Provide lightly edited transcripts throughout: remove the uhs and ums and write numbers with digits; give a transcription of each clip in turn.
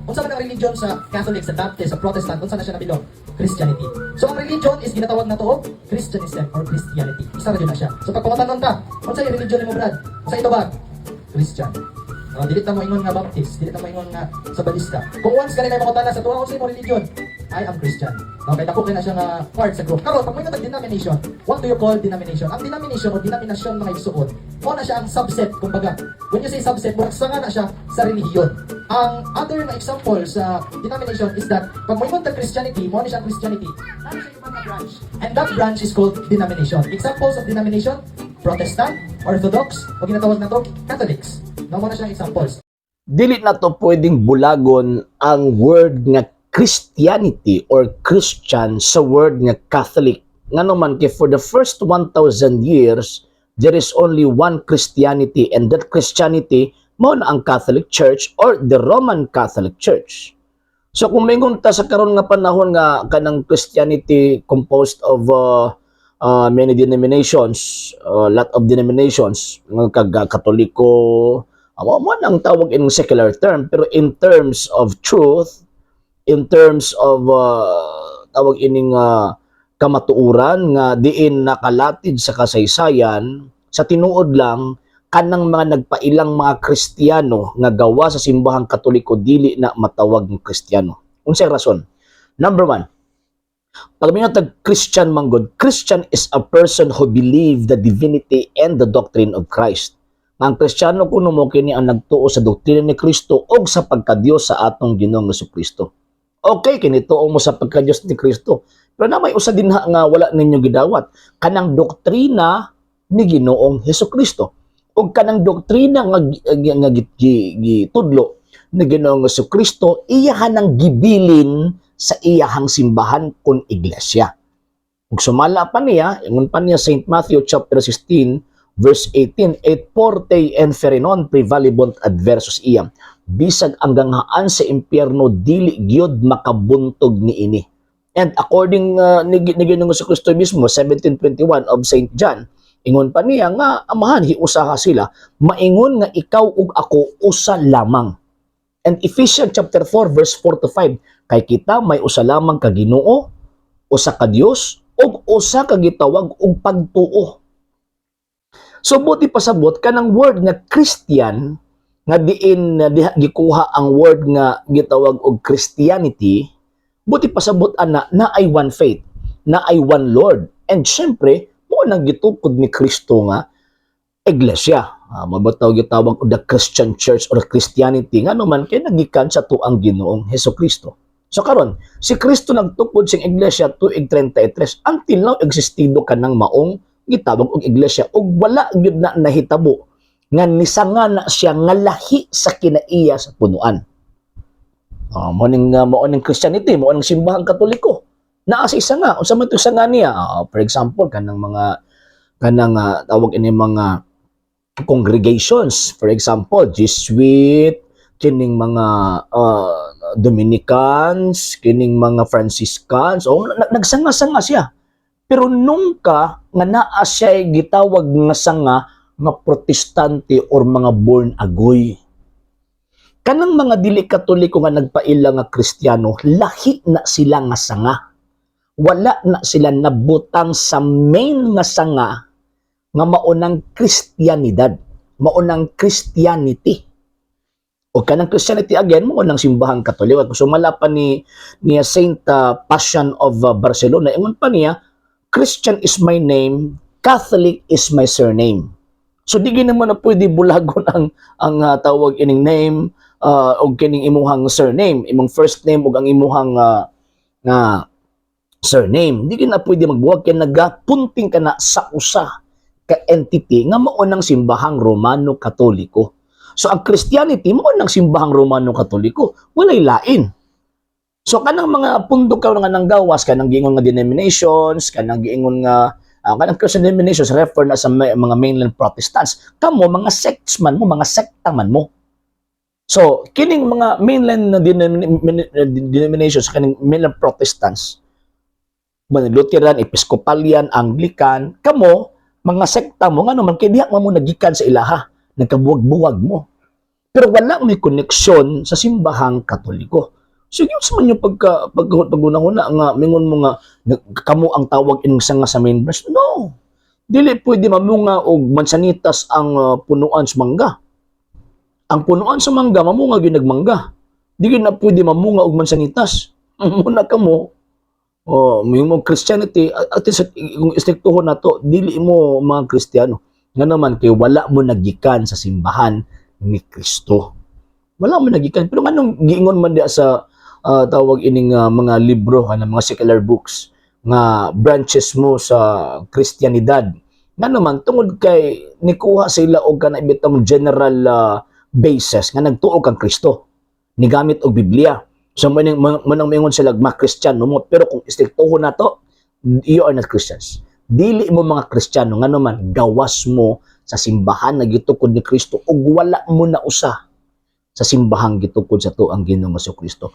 Unsa man ang religion sa Catholic, sa Baptist, sa Protestant, unsa na siya nabiling? Christianity. So ang religion is ginatawag nato og Christianism or Christianity. Isa ra jud na siya. So pag pangutanon ka, unsa yung religion nimo, Brad? Unsa ito ba? Christian. Dili ta mo ingon nga Baptist, dili ta mo ingon nga Sabalista. Kung once ganun ay mangutana sa tuwa, unsa imong religion? I am Christian. No, kay dako kay na siya nga part sa group. Karon, pag may tag denomination, what do you call denomination? Ang denomination o denominasyon, mga igsuon, mao na siya ang subset, kumbaga. When you say subset, murag sanga na siya sa relihiyon. Ang other na example sa denomination is that pag moingon tag Christianity, mao ni siya ang Christianity. Naa siya ibang nga branch. And that branch is called denomination. Examples of denomination: Protestant, Orthodox, o ginatawag nato Catholics. No, mao na siyang examples. Dili na to pwedeng bulagon ang word nga Christianity or Christian sa word nga Catholic. Ngano man kay for the first 1,000 years, there is only one Christianity, and that Christianity mao na ang Catholic Church or the Roman Catholic Church. So kung maingon ta sa karon nga panahon nga kanang Christianity composed of many denominations, lot of denominations, nga kag Katoliko, mao nang tawag in secular term, pero in terms of truth, in terms of tawag ining kamatuoran nga diin nakalatid sa kasaysayan, sa tinuod lang, kanang mga nagpailang mga Kristiyano nga gawa sa simbahang Katoliko dili na matawag ng Kristiyano. Unsay rason? Number one, pag may tag Christian manggod, Christian is a person who believe the divinity and the doctrine of Christ. Ang Kristiyano kuno mo kini ang nagtuo sa doktrina ni Kristo og sa pagkadiyos sa atong Ginoong Kristo. Okay, kini tuo mo sa pagkadiyos ni Kristo. Pero na may usa dinha nga wala ninyo gidawat, kanang doktrina ni Ginoong Hesus Kristo. Ug kanang doktrina nga gitudlo ni Ginoong Hesus Kristo, iyahan ang gibilin sa iyahang simbahan kun iglesia. Ug sumala pa niya, ingon pa niya St. Matthew chapter 16 verse 18, "Et portae inferni non praevalebunt adversus eam." Bisag ang ganghaan sa impyerno dili gyud makabuntog niini. And according ni Ginoong Kristo mismo, 17:21 of St. John, ingon pa niya nga Amahan hiusaha sila, maingon nga ikaw ug ako usa lamang. And Ephesians chapter 4 verse 4 to 5, kay kita may usa lamang ka Ginoo, usa ka Dios, ug usa ka gitawag og pagtuo. So buti pasabot kanang word nga Christian nga diin na diha gikuha ang word nga gitawag og Christianity, buti pasabot ana na ay one faith, na ay one Lord. And syempre, mao nang gitukod ni Kristo nga iglesia. Mabataw gitawag og the Christian Church or Christianity, ngano man kay nagikan sa tuang Ginoong Hesus Kristo. So karon, si Kristo nagtukod sing iglesia tuig 33, until now existido kanang maong gitawag og iglesia ug wala gyud na nahitabo nga nisanga na siya nga lahi sa kinaiya sa punuan. Mo ning Christianity, mo ning simbahang Katoliko. Naa sa isa nga, unsa man to isa nga niya? For example, kanang mga kanang tawag ini mga congregations, for example, Jesuit, kining mga Dominicans, kining mga Franciscans, oh, nagsanga-sanga siya. Pero nungka nga naa siya gitawag nga sanga nga Protestante or mga born agoy. Kanang mga dili Katoliko nga nagpaila nga Kristiyano, lahi na sila nga sanga. Wala na sila nabutang sa main nga sanga nga maunang Kristiyanidad, maunang Christianity. O kanang Christianity again, mao nang simbahang Katoliko. Kung sumala pa ni Saint Passion of Barcelona, ingon pa niya, "Christian is my name, Catholic is my surname." So di gid naman na pwede bulagon ang tawag ining name og kining imuhang surname, imong first name ug ang imuhang nga surname. Di gid na pwede magbuwag kay nagapunting ka na sa usa ka entity nga mao nang simbahang Romano Katoliko. So ang Christianity mao nang simbahang Romano Katoliko, walay lain. So kanang mga pundok ka nga nanggawas, kanang giingon nga denominations, kanang giingon nga kanang Christian denominations refer na sa mga mainland Protestants. Kamo mga sects man mo, mga sekta man mo. So kining mga mainland na denominations, kaning mainland Protestants, mga Lutheran, Episcopalian, Anglican, kamo mga sekta mo, ngano man kay diha man mo nagikan sa ilaha, nagkabuwag-buwag mo. Pero wala may koneksyon sa Simbahang Katoliko. So yun sa man yung pagka pag pagunahuna nga mingon mo nga kamo ang tawag ining sanga sa main branch. No. Dili pwede mamunga og mansanitas ang punuan sa mangga. Ang punuan sa mangga, mamunga gyud nagmangga. Di gyud na pwede mamunga og mansanitas. Muna kamo oh, mo Christianity at least kung istriktuhon nato, dili mo mga Kristiyano. Nga naman kay wala mo nagikan sa simbahan ni Kristo. Wala mo nagikan. Pero nganong giingon man diya sa tawag ining mga libro kana, mga secular books, nga branches mo sa Kristiyanidad? Nga naman tungod kay nikuha sila og kana bitong general basis nga nagtuo kang Kristo, nigamit og Biblia. So manang mingon sila mga Kristiyano mo, pero kung istriktuhon nato, you are not Christians. Dili mo mga Kristiyano, ngano man gawas mo sa simbahan na gitukod ni Kristo ug wala mo na usa sa simbahang gitukod sa atoang Ginoong Kristo.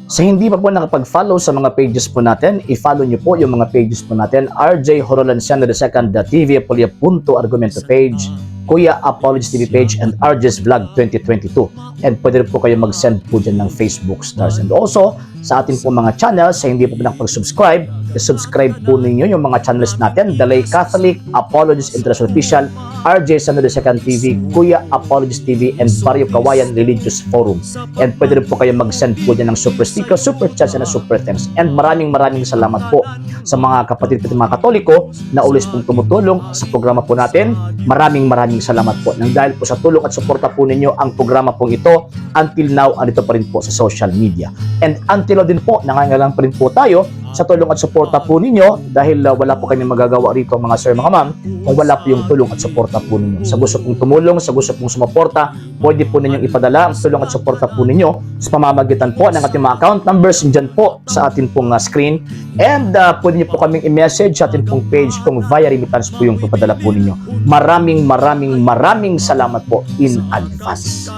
Sa hindi pa po nakapag-follow sa mga pages po natin, i-follow niyo po yung mga pages po natin: RJ Horolanciano II, TV Apolia Argumento page, Kuya Apologies TV page, and RJ's Vlog 2022. And pwede rin po kayo mag-send po dyan ng Facebook stars. And also, sa atin po mga channels, sa hindi po nakapag-subscribe, i-subscribe po ninyo yung mga channels natin: Dalay Catholic, Apologies International Official, RJ Sano II TV, Kuya Apologies TV, and Barrio Kawayan Religious Forum. And pwede rin po kayo mag-send po dyan ng super sticker, super chats, and super thanks. And maraming maraming salamat po sa mga kapatid po, mga Katoliko na always pong tumutulong sa programa po natin. Maraming maraming salamat po. Nang dahil po sa tulong at suporta po ninyo, ang programa pong ito until now andito pa rin po sa social media. And until now din po, nangangailangan pa rin po tayo sa tulong at suporta po ninyo dahil wala po kami magagawa rito, mga sir, mga ma'am, kung wala po yung tulong at suporta po ninyo. Sa gusto pong tumulong, sa gusto pong sumuporta, pwede po ninyong ipadala ang tulong at suporta po ninyo sa pamamagitan po ng ating mga account numbers dyan po sa atin pong screen. And pwede niyo po kaming i-message sa atin pong page kung via remittance po yung papadala po ninyo. Maraming maraming maraming salamat po in advance.